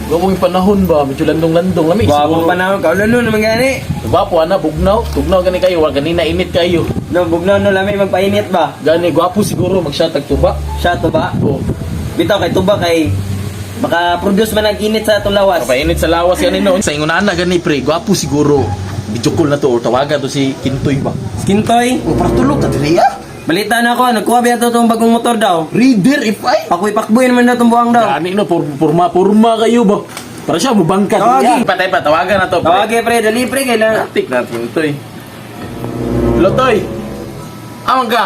Gawang panahon ba? Medyo landong-landong. Lami Gwapong siguro. panahon ka. Ulan nun naman gani. Gwapo ana, bugnaw. Tugnaw gani kayo. Wa ganina init kayo. No, bugnaw no lami magpainit ba? Gani gwapo siguro magshot tag tuba. Siya to ba? Oh. Bitaw kay tuba kay baka produce man ang init sa atong lawas. Papainit sa lawas gani no. Sa ingon ana gani pre, gwapo siguro. Video call na to or tawagan to si Kintoy ba. Kintoy, Oh, para tulog ta diri ah. balita na ako, nagkuha ba ito itong bagong motor daw? Reader if I. Pakoy pakboy naman na itong buwang daw. Gani no, porma porma kayo ba. Para siya mubangka Tawagi. diri ah. Patay pa tawagan na to pre. Tawagi pre, dali pre, kailan. Tik na Kintoy. Hello Toy. Amang ka.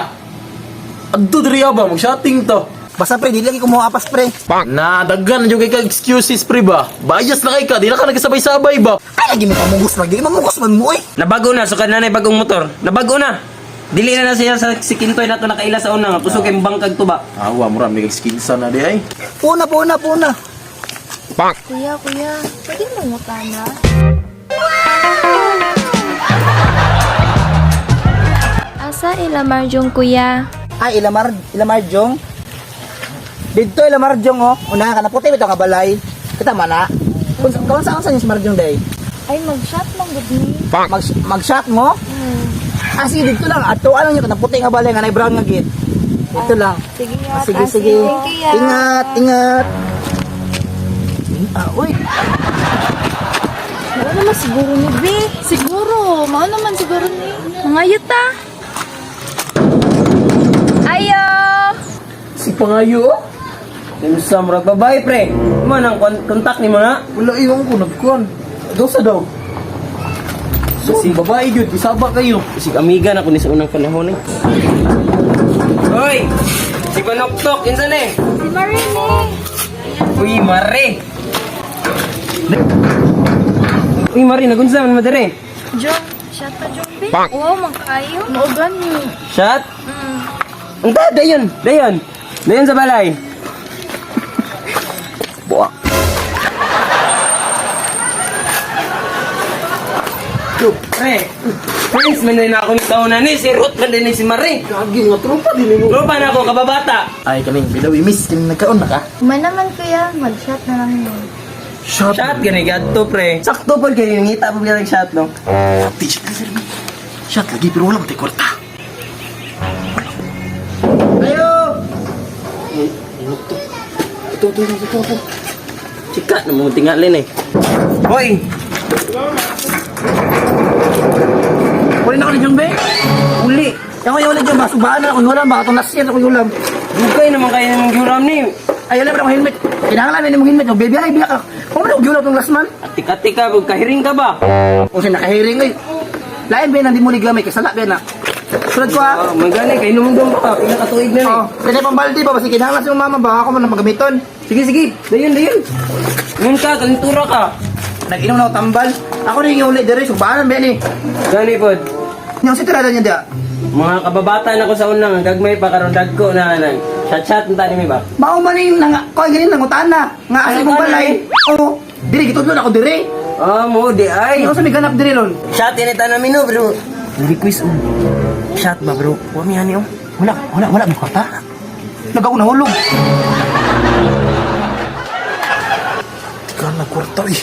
Adto diri ah ba mag-shotting to. Basta pre, di lagi kumuha apas pre. Na, daghan na jud kay ka excuses pre ba. Bias na kay ka, di na ka nagsabay-sabay ba. Ay, lagi mo pamugos lagi. Mamugos man mo eh. Nabago na, sukad na na yung bagong motor. Nabago na. Dili na na siya sa si Kintoy na to nakaila sa una nga kusog kay bangkag tuba. Awa, mura may skinsa na di ay. Puna, puna, puna. Kuya, kuya, pwede mangutana? Asa ilamar yung kuya? Ay, ilamar, ilamar jong. Dito ilamar jong oh. Una ka na puti bitaw ka balay. Kita man na. Kung kung saan sa inyo marjong day. Ay, mag-shot lang gud ni. Mag mag-shot mo? Ah, sige, dito lang. Ato ano niyo kanang puti nga balay nga nay brown nga gate. Dito lang. Sige, Ah, ya. sige, sige. Thank you, ya. Ingat, ingat. Ah, uy. Mao naman siguro ni B. Siguro. Mao naman siguro ni. Mga yuta. Ayo! Si pangayo. oh. Unsa murag babae pre. Mo nang kontak nimo na. Wala iwan ko nagkuan. Dosa daw. So, si babae gyud, isaba kayo. Sig amiga na ko ni sa unang panahon eh. Hoy! Si Panoktok, insa ni? Si Marini. Uy, mare. Uy, mare, nagunsa man madere. Jong, shot pa Jong B. Wow, magkaayo. Mao gani. Shot? Mm. Unta, dayon, dayon. Dayon sa balay. Buwa. Pre, friends man din ako ni taon na ni, si Ruth man din ni si Marie. Gagi nga tropa din mo. Tropa na ako, kababata. Ay kaning bidaw miss kining nagkaon na ka. Man naman kuya, mag-shot na lang yun. Shot. Shot gani gadto pre. Sakto pod kayo ngita po gyud shot no. Ti siya sir. Shot lagi pero wala man tay kwarta. Ayo. Ito ito ito ito. ito. Chika na mo tingalin eh. Hoy, Uli na ko ni Jong be. uli. Ako yung uli jong ba? Subaan na ako yung ulam ba? Atong nasiyat ako yung ulam. Dugay naman kayo ng juram ni. Ay, wala pa akong helmet. Kailangan lang mong helmet. Oh, baby, ay, biyak ka. Kung ano, giulap ng last man. Atika-tika, kahiring ka ba? O siya, nakahiring ay. Lain ba hindi mo ligamay? Kasala ba na? Sunod ko ha. Ah, magani kay numdum pa, pila ka tuig na ni. Oh, pwede pang balde ba? Basta kinahanglan sa imong mama ba? Ako man ang pagamiton. Sige, sige. Dayon, dayon. Ngayon ka, kalintura ka. Nag-inom na ako tambal. Ako na yung uli dere. Subaan ba ni? Gani pod. Yung si tirada niya diya. Mga kababata na ko sa unang, gagmay pa karon dagko na nag chat-chat unta ni ba? Mao man yung nang ko ganin nangutan na. Nga asa Ay, mong ano balay. Oh, dire gitudlo na ako dire. Ah, mo di ay. Ay, sa may ganap dire ron. Chat ini tanan mino bro. Request um. Chat ba bro? Wa mi ani oh. Wala, wala, wala mo kwarta. Nag ako nahulog. Ka na kwarta eh.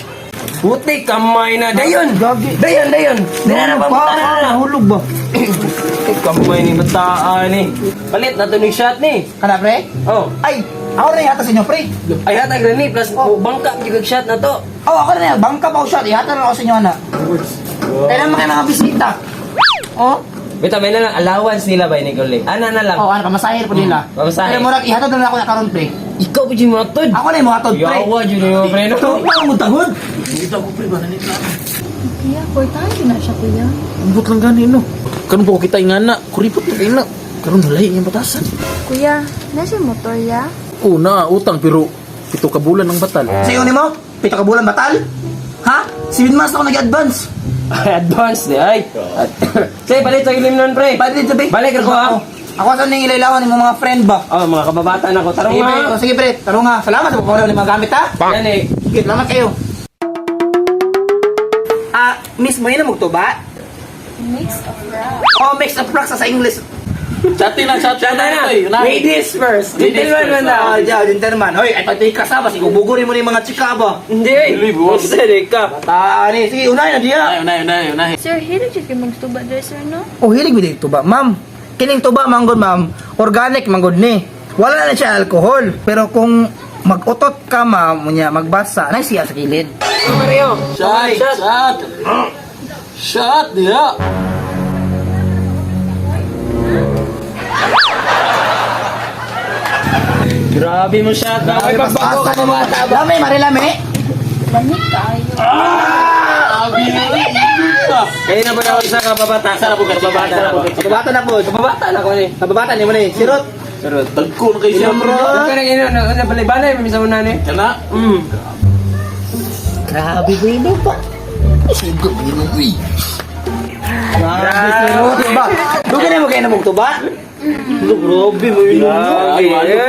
Puti kamay na dayon. Gagi. Dayon, dayon. Dili na pa Pa, na. nahulog ba? Kamay ni bataan ni. Palit na to ni shot ni. Kana pre? Oh. Ay, ako na yata sa inyo pre. Ay hatag na ni plus oh. Bangka gyud kag shot na to. Oh, ako na yan. Bangka pa ako shot. Ihata na ako sa inyo, ana. Kailan mo kayo mga bisita? Oh? Bita may na lang allowance nila ba ni Gule? Ana na lang. Oh, ano, pamasahe po nila. Pamasahe. Pero murag, ihatod na lang ako na karon pre. Ikaw pa jud mo tod. Ako na yung mga tod, pre. Yawa jud mo pre no. Ito, wala mo tagod. Dito ako pre ba na nito. Kuya, portahan yun na siya kuya. Ambot lang gani no. Karon po kita ingana, kuripot na kayo na. Karon nalay iyang batasan. Kuya, nasa motor ya? Una, utang pero 7 ka bulan ang batal. Sa iyo ni mo? 7 ka bulan batal? Ha? 7 months ako nag-advance. Ay, advance di ay. Say palit sa ilim nun pre. Balik dito, be. Balik ako ha. Ako sa ning ilaylawan ni mga friend ba? Oh, mga kababata na ko. Tarong Sige, pre. nga. Oh, sige, pre. Tarong nga. Salamat sa pagpapawala ng mga gamit, ha? Yan eh. Sige, salamat kayo. Ah, miss mo yun ang magtuba? Mix of rock. Oh, mix of rocks sa English. Chatting lang, chatting Shot na. Toy. Unahin. Ladies first. Ladies Gentleman first, man na. Ah, diyan, gentleman. Hoy, ay pati ka sa basi gubugurin mo ni mga chika ba. Hindi. eh. Dili, buwas. Hindi ka. Bataan eh. Sige, unahin na diya. Unahin, unahin, unahin, unahin. Sir, hilig jud kay magtuba dre sir no? Oh, hilig mi dito ba, ma'am? Kining tuba manggod, ma'am. Organic manggod ni. Wala na siya alcohol. Pero kung mag-utot ka, ma'am, unya magbasa, na siya sa kilid. Mario. Shot, shot. Shot, diha. Grabe mo shot. Ay, pagbago ka naman. Lami, mare lami. Lamig kaayo. Abi na. Kayo na ba na isa ka babata? Isa na po ka, Kababata na po. Kababata na po. Kababata na ko ni. Kababata ni mo ni. Sirot. Sarot. Dagko na kayo siya. Bro. Ka nang ino na balay-balay may sa una ni. Kana. Grabe bueno pa. Suga mo uy. Grabe sirot ba. Dugay na mo kayo na mong tuba. Grabe mo yun. Grabe.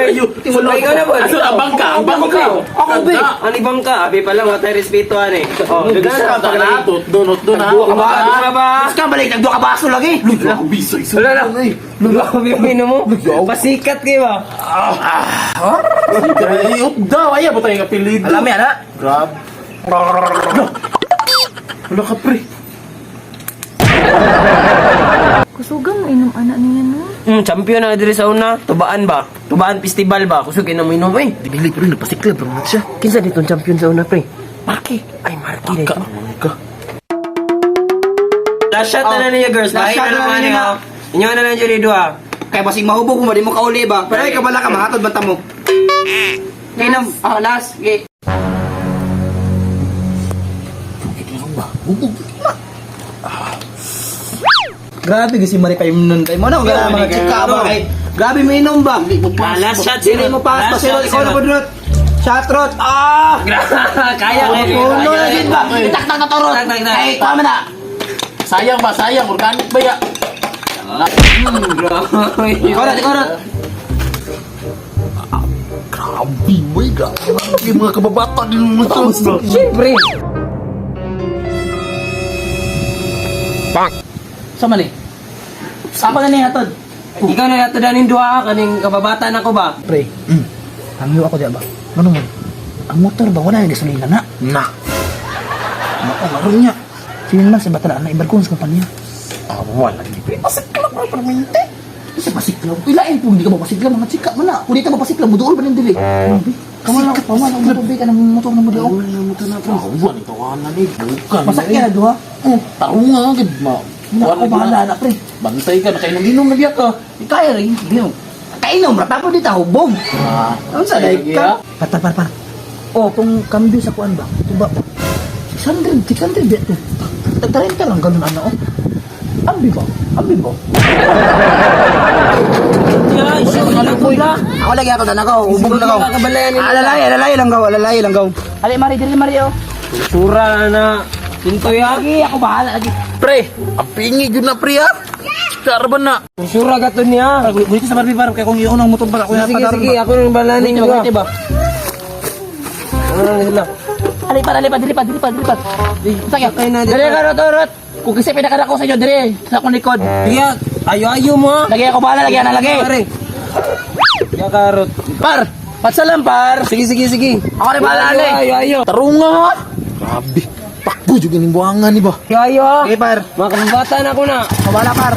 Ayo. Sulay ka na po. Aso ang bangka, ang bangka. Ako, be. Ano ibang ka? Abi pa lang, watay respeto ani. Oh, Bisa ka na, tutdon, utdon ha. Nagduwa ka ba? Nagduwa ba? Mas ka balik, nagduwa ka baso lagi. Luya, bisa isa. Wala na. Grabe yung ino mo. Pasikat kayo ba? Utdaw, ay, abot tayong apelido. Alam yan, ha? Grab. Wala ka, pre. Kusuga mo inom anak niya no? Champion na diri sa una. Tubaan ba? Tubaan Festival ba? Kusog inom inom eh. Dili, pre, nagpasiklab, pero siya. Kinsa ditong champion sa una pre? Marky. Ay, Marky na Ka, ito. ka. Last shot na na niya girls. Last Last shot shot na na na naman niya. niya. Inyo na lang dyan duha. Kaya basig mahubog mo, di mo kauli ba? Pero ikaw bala ka, mahatod banta mo. Okay na, ah, last. Okay. Grabe kasi mari kayo nun kayo. Mo na kung gana mga chika ba kay. Grabe may inom ba? Ah, last shot Dili mo pass Last pa siro shot, ikaw na sirot. po rot. Shot rot. Ah! Kaya kaya. Puno na din ba? Itaktak na to rot. Tak, tak, tak. Ay, tama na. Sayang ba, sayang. Organic ba ya? Grabe. Ikaw na, ikaw na. Grabe, wey, grabe. Yung mga kababata din mo sa. Siyempre. Sama ni. Ako na ni hatod. Ikaw na nato danin duha kaning kababata na ko ba? Pre. Pangyo ako diya ba? Ano mo? Ang motor ba wala na gasolina na? Na. Mako maron niya. Sino man sa bata na ibarkon sa kumpanya. Ah, wala. Pre, pasiklab, pre, permente. Kasi pasiklaw. Ilain po, hindi ka mapasigla, mga chika man na. Kung di ka mapasigla, muduol ba ng dili? Kamala ko, pamala ko, motor ka ng motor na muduol. Wala na, pre. Awan, itawanan eh. Bukan. Masakya na duha. Oh, tarunga, gid ma. Na ako bahala na, pre. Bantay ka, nakainom-inom na biya ka. Kaya rin, hindi mo. Kainom, ratapon dito, hubog. Ah, Ano sa daig ka? Par, par, par. Oh, kung kambyo sa kuan ba? Ito ba? 600, 600 ba ito? Tagtarenta lang, ganun ano, oh. Ambi ba? Ambi ba? Ako lagi ako, ako. Hubog na ako. Alalay, alalay lang gaw, alalay lang gaw. Ali, Mari, dili, Mari, oh. Sura na. Kintoy ha. Lagi, ako bahala lagi. Pre, ang pingi yun na pre ha. Sara ba na? Sura gato niya. Gusto sa Barbie, parang kaya kung iyon ang motor para ako Sige, sige, ako nang balanin Ba, ko. ba? Ano lang sila? Ali pa, ali pa, dili pa, dili pa, dili pa. Sige, Sakay na, dili ka, rot, rot. Kung kasi pinakada ko sa inyo, dili, sa akong likod. Iya, ayo-ayo mo ha. Lagi ako bahala, lagi na, lagi. Pare. Ya karot. Par, patsalam, par. Sige, sige, sige. Ako rin bahala, ali. Ayo, ayo. Tarunga ha. Grabe. Takbo yung inimbuangan ni ba? Ayo, ayo ha. Sige, par. Mga kababata na ako na. Ako bahala, par.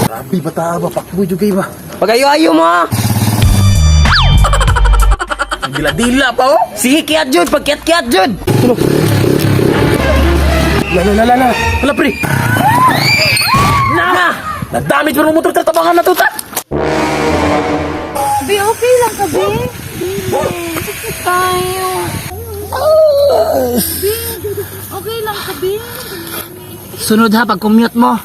Grabe bata ba? Pakbo yung kayo ba? Pag ayo-ayo mo ha. Dila-dila pa oh. Sige, kiat jud. Pagkiat-kiat jud. La la la la la. Wala pre. Na! Nadamit pa ng motor tatabangan na to ta. Be, okay lang ka, be. Be, sakit tayo. Be, okay lang ka, be. Sunod ha, pag commute mo.